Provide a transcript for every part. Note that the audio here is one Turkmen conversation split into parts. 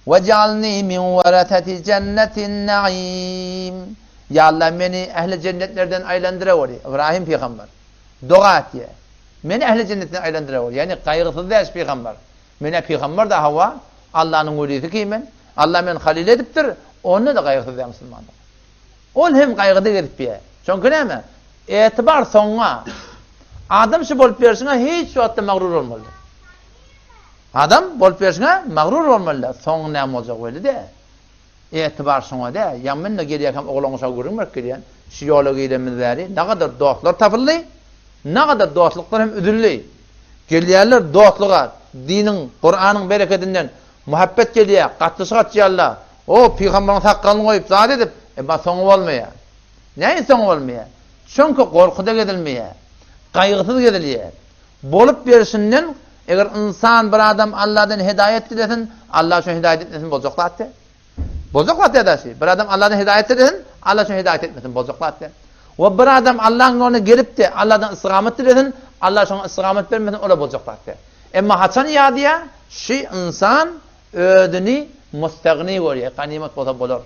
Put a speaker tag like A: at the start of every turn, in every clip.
A: Wej'alni min wereseti jennetin naim. Ýa Allah meni ähli jennetlerden aýlandyreweri. Ybrahym pygamber. Doga etýär. Meni ähli jennetden aýlandyreweri. Ýagny gaýgysyz däl şu pygamber. Men-ä pygamber-de hawa, Allanyň welisi ki men. Allah meni halyl edipdir, onda-da gaýgysyz däl musulmanlar. Ol hem gaýgyda gezip ýör. Çünki näme? Etibar soňa. Adam şu bolup berşiňe hiç wagtda magrur bolmaly däl. Adam bolup berşiňe magrur bolmaly däl. Soňy näme boljagy belli däl. Etibar şoňa däl. Ýa men-de gelýärkäm oglan uşaga gürrüň berip gelýän. Şu ýola girenimiz bäri nagadar dostlar tapyldy, nagadar dostluklar hem üzüldi. Gelýärler dostluga, diniň, Kuranyň berekedinden muhabbet gelýär, gatnaşyk açýarlar. O, pygambaryň sakgalyny goýup, zat edip, emma soňy bolmaýar. Näme soňy bolmaýar? Çünki gorkuda gezilmeýär. Gaýgysyz gezilýär. Bolup berşinden, eger ynsan bir adam Alladan hedaýat dilesin, Allah şony hedaýat etmesin boljak zat däl. Boljak zat däl daşy. Bir adam Alladan hedaýat dilesin, Allah şony hedaýat etmesin boljak zat däl. We bir adam Allaň ýoluna gelip-de, Alladan istigamat dilesin, Allah şoňa istigamat bermesin, ola boljak zat däl. Emma haçan ýadýar? Şy ynsan özüni mustagni görýär, ganymat bolsa bolar.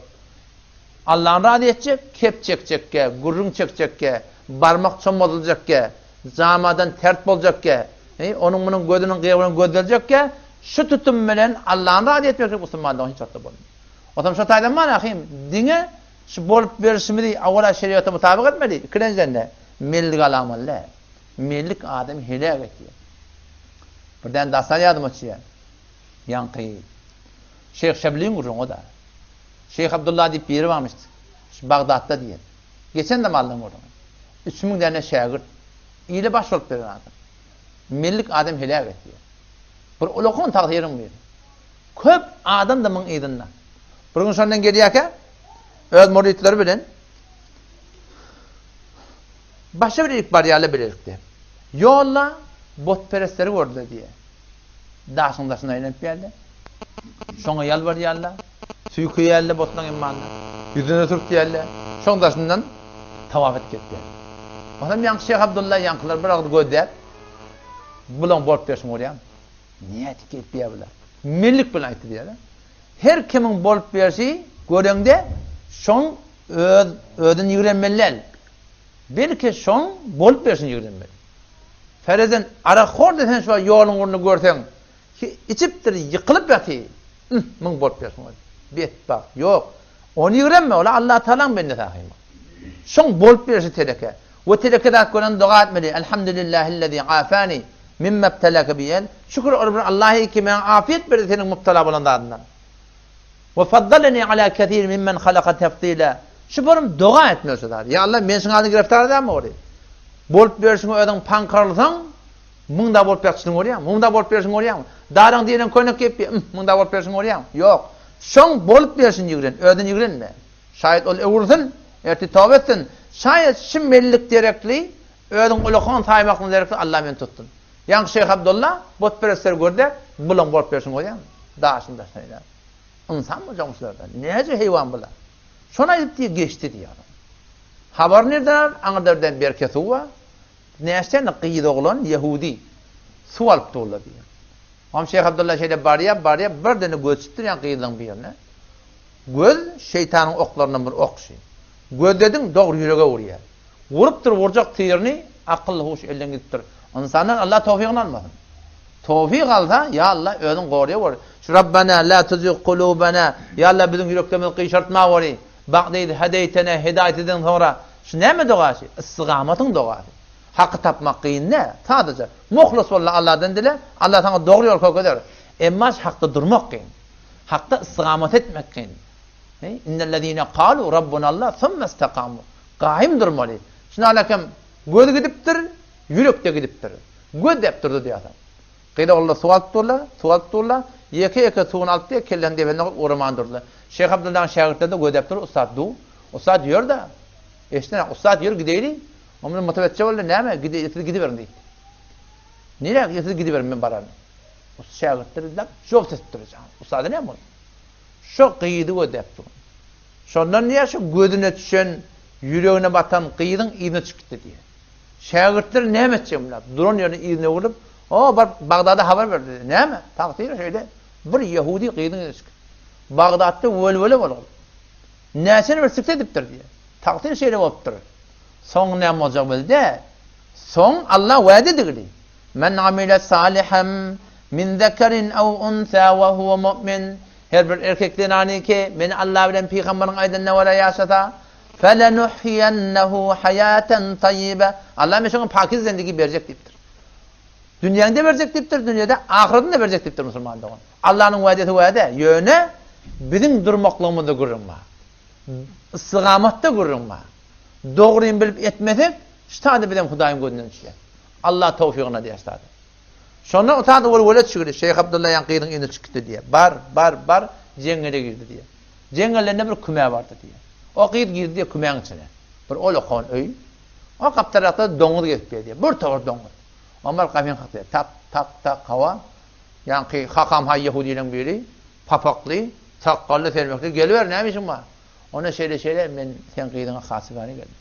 A: Allany razy etjek, kep çekjekge, gürrüň çekjekge, barmak çommadyljekge, jamadan tert boljakge, onuň-munuň gözüniň gyýagy bilen gözleljekge, şu tutum bilen Allany razy etmeklik musulmanlygyň hiç wagtda bolmaz. Otam şo taýdan bar ahym, diňe şu bolup berişimizi awala şeriata mutabyk etmeli, ikilenjiden-de mellik alamaly däl. Mellik adamy heläk etýär. Birden dastan ýadyma düşýär. Ýaňky Şeýh Şebliň gürrüňi o-da. Şeýh Abdulla diýip biri barmyş, şu Bagdatda diýen. Geçen zamanlaryň gürrüňi. 3000 däne şägirt. Ile baş bolup beren adam. Mellik adam heläk etýär. Bir ulakan tagsyryň biri. Köp adam-da muň yzynda. Bir gün şondan gelýärkä, öz müritleri bilen başa bir ilik barýarlar bilelikde. Ýolda butperestleri gördüler diýýär. Daşyň daşyna aýlanyp geldi. Şoňa ýalbarýarlar. Süýkeýärler botlaryň emmanyna. Ýüzüne sürtýärler. Şoň daşyndan tawaf edip geçýärler. Onsoň ýaňky Şeýh Abdylla ýaňkylar bir agyz gözläp, bulaň bolup berşini görýäňmi? Nädip gelip ýa bular? Melik bilen aýtdy diýýär. Her kimiň bolup berşi göreňde şoň öz özüni ýigrenmeli däl. Belki şoň bolup berşini ýigrenmeli. Ferezen arakhor desen şu ýoluň ugrunda görseň, ki içipdir, ýykylyp ýaty. Üh, muň bolup ýörşüň özi. Betbagt, ýok. Ony ýigrenme, ol Allatagalaň bendesi ahym. Şoň bolup ýörşi teleke. We teleke zat gören doga etmeli, Elhamdülillahillezî afani mimme ibtelake bihi. Şükür ol bir Allahy ki maňa afyýet berdi seniň mubtala bolan zadyndan. We faddaleni ala kesir mimmen halaka tefdila. Şu borum doga etmeli şu zady. Ýa Allah men şuň adyna gireftar dälmi ori? Bolup berşiňe özüň paňkarylsaň, muňda bolup ýatyşyny görýäňmi? Muňda bolup berşiňi görýäňmi? Daraň diýlen köýnek geýip, hm, muňda bolup berşiňi görýäňmi? Ýok. Şoň bolup berşini ýigren, özüni ýigrenme. Şaýat ol öwrülsin, ertir toba etsin. Şaýat şu mellik derekli, özüň ulakan saýmaklyň derekli Allah meni tutsun. Ýaňky Şeýh Abdylla butperestleri görde, bulaň bolup berşini görýäňmi? Daşyny daşyna aýlap. Ynsan boljagyň şulardan. Näce heýwan bular? Şony aýdyp diýip geçdi diýýär. Habar nirden al? Aňyrda birden berke suw bar. Näçe gyz oglan ýehudi suw alyp durlar diýýär. Oňam Şeýh Abdylla şeýle barýar, barýar, birdene göz çypdyr ýaňky gyzlaryň birine. Göz şeýtanyň oklaryndan bir ok şi. Gözlediň dogry ýürege urýar. Urupdyr urjak tirini, akyl huş elden gidipdir. Ynsandan Allah towfygyny almasyn. Towfyk alsa, ýa Allah özüň goraýa gör. Şu Rabbana la tuzig kulubana, ýa Allah biziň ýüreklerimizi gyşartma gory. Ba'de iz hedeýtena, hidaýat edenden soňra. Şu näme dogasy? Istigamatiň dogasy. Haky tapmak kyn däl. Sadaja muhlis bol Allahdan dile, Allah saňa dogry ýol görkezer. Emma şu hakda durmak kyn. Hakda istigamat etmek kyn. Innellezine kalu rabbunallah summa istakamu. Gaýym durmaly. Şunalakem göz gidipdir, ýürek-de gidipdir. Göz dep durdy diýýärler. Gyz oglanlar suw alyp durlar, suw alyp durlar. Ýeke-ýeke suwuny alyp diýýär, kellesini depesine goýup ugraman durdylar. Şeýh Abdyllanyň şägirtleri-de göz dep dur, ussat du. Ussat ýör-de. Eşden, ussat ýör gideýli. Oňa mutawetçe boldy, näme, gide, siz gidiberiň diýdi. Nirä, siz gidiberiň, men bararyn. Şägirtleri lap jogap sesip dur. Ussada näme boldy? Şo gyzy gözläp dur. Şondan diýýär, şu gözüne düşen, ýüregine batan gyzyň yzyna düşüp gitdi diýýär. Şägirtler näme etjegini bilmän, duran ýerinde yzyna öwrülip, O, baryp Bagdada habar berdi diýdi. Näme? Tagsyr şeýle, bir ýehudi gyzyň yzyna düşüp gitdi. Bagdatda welwele bolgy. Näçe bir sikse edipdir diýýär. Tagsyr şeýle bolupdyr. Soň näme boljak bilde. Soň Allah wada edigdi. Men amile salihan min zekerin ew unsa we huwe mu'min. Her bir erkek zenany ki, men Allah bilen pygamberiň aýdanyna görä ýaşasa, felenuhyiyennehu haýaten taýýibe. Allah men şoňa pakiz zendigi berjek diýipdir. Dünýäňde berjek diýipdir, dünýede, ahyretinde berjek diýipdir musulman dogan. Allanyň wädesi wäde, ýöne biziň durmaklygymyzda gürrüň bar. Istigamatda gürrüň bar. Dogryny bilip etmesek, ştada bizem Hudaýyň gözünden düşýär. Allah towfygyna diýýär ştada. Şonda o tada welwele çügdi. Şeýh Abdylla ýaňky gyzyň yzyna çykyp gitdi diýýär. Bar, bar, bar, jeňňele girdi diýýär. Jeňňelende bir küme bardy diýýär. O gyz girdi diýýär kümäň içine. Bir olakan öý. O gapdalrakda doňuz gezip ýör diýýär. Bir towar doňuz. Omar gapyny kakdy. Tak, tak, tak, hawa. Ýaňky Hakam haý ýehudileň biri, papakly, sakgally, selmekli, geliber, näme işiň bar? Onda şeýle-şeýle, men seň gyzyňa hasygara geldim.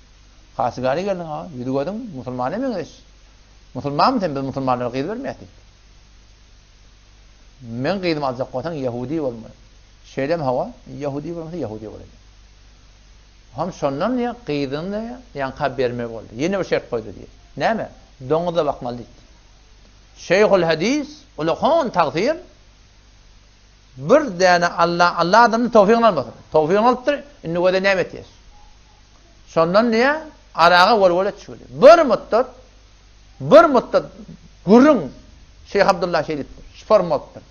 A: Hasygara geldiň, ha, ýüzi-gözüň musulmana meňzeş. Musulmanmy sen, biz musulmanlara gyz bermeýäs diýipdir. Meň gyzymy aljak bolsaň, ýehudi bolmaly. Şeýlemi, hawa, ýehudi bolmasa, ýehudi bolaý. Hom şondan diýýär, gyzyny diýýär, ýaňka bermeli boldy. Ýene bir şert goýdy diýýär. Näme? Doňuza bakmaly diýdi. Şeýhul Hadis, ulakan tagsyr, bir däne Allah, Allah adamyň towfygyny almasyn. Towfygyny alypdyr, indi göze näme etýär? Şondan diýýär, araga welwele çüwdi. Bir muddat, bir muddat gürrüň Şeýh Abdullah şeý diýipdir. Şform bolupdyr.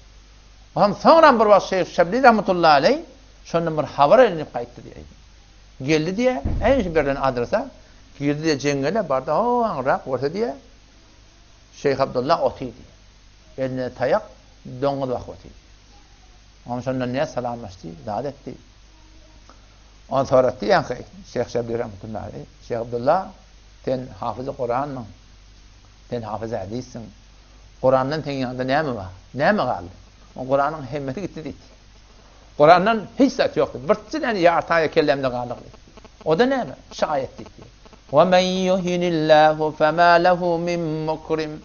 A: Hem soňram bir wagt Şeýh Şebli rahmetullahi aleý şondan bir habar edinip gaýtdy diýýär. Geldi diýýär, äý şu berlen adrese girdi diýýär, jeňňele bardy, ho aňryrak görse diýýär, Şeýh Abdullah otyr diýýär. Eline taýak, doňuz bakyp otyr. Oňa şondan näz salamlaşdy, zat etdi. Ony soratdy ýaňky Şeýh Şebli rahmetullahi aleý, Şeýh Abdullah, sen hafyzy Kuranmyň? Sen hafyzy hadissiň. Kurandan seň ýanyňda näme bar? Näme galdy? O Kuranyň hemmesi gitdi diýdi. Kurandan hiç zat ýok diýdi. Birçe däne ýarty aýa kellämde galdy diýdi. O-da näme? Şu aýat diýdi. Wa men yuhinillahu fema lehu min mukrim.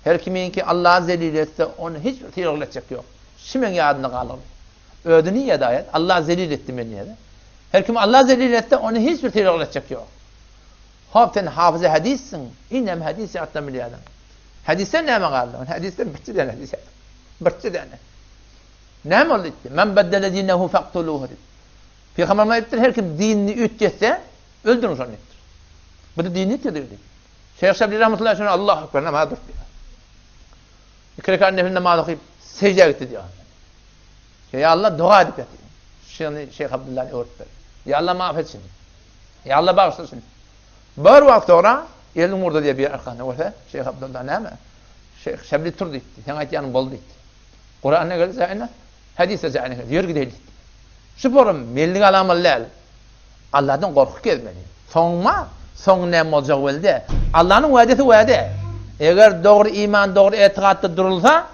A: Her kimiňki Allah zelil etse, ony hiç bir sylag etjek ýok. Şu meň ýadymda galdy. Özi niýe aýat? Allah zelil etdi meni diýdi. Her kim Allah zelil etse, ony hiç bir sylag etjek ýok. Hop sen hafyzy hadissiň, inem hadis ýatdan bilýärdiň. Hadisden näme galdy? Hadisden birçe däne hadis ýatdan. Birçe däne. Näme boldy diýdi. Men beddele dinehu faqtuluhu diýdi. Pygamberimiz aýdypdyr, her kim dinini üýtgetse, öldüriň şony diýipdir. Bu da dinini üýtgedi diýdi. Şeýh Şebli rahmetullahi şony Allahu ekber namaz durdy. Iki rekat nefil namaz okyp sejdä gitdi diýýär. Ýa Allah doga edip ýatyr. Şuny Şeýh Abdullany öwrüp ber. Ýa Allah maaf etsin. Ýa Allah bagyşlasyn. Bir wagt soňra elini urdy diýip bir arkasynda görse, Şeýh Abdulla näme? Şeýh Şebli tur diýdi. Seň aýtýanyň boldy diýdi. Kuranda geldi jaýyna, hadisde jaýyna geldi. Ýör gideýli diýdi. Şu forum mellik alamaly däl. Allahdan gorkup gezmeli. Soňma, soň näme boljagy belli däl. Allahnyň wädesi wäde. Eger dogry iman, dogry etigatda durulsa,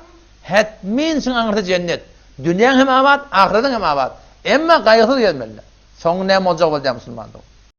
A: hetmin şuň aňyrsy jennet. Dünýäň hem abat, ahyretiň hem abat. Emma gaýgysyz gezmeli. Soň näme boljagy belli däl musulman dogan.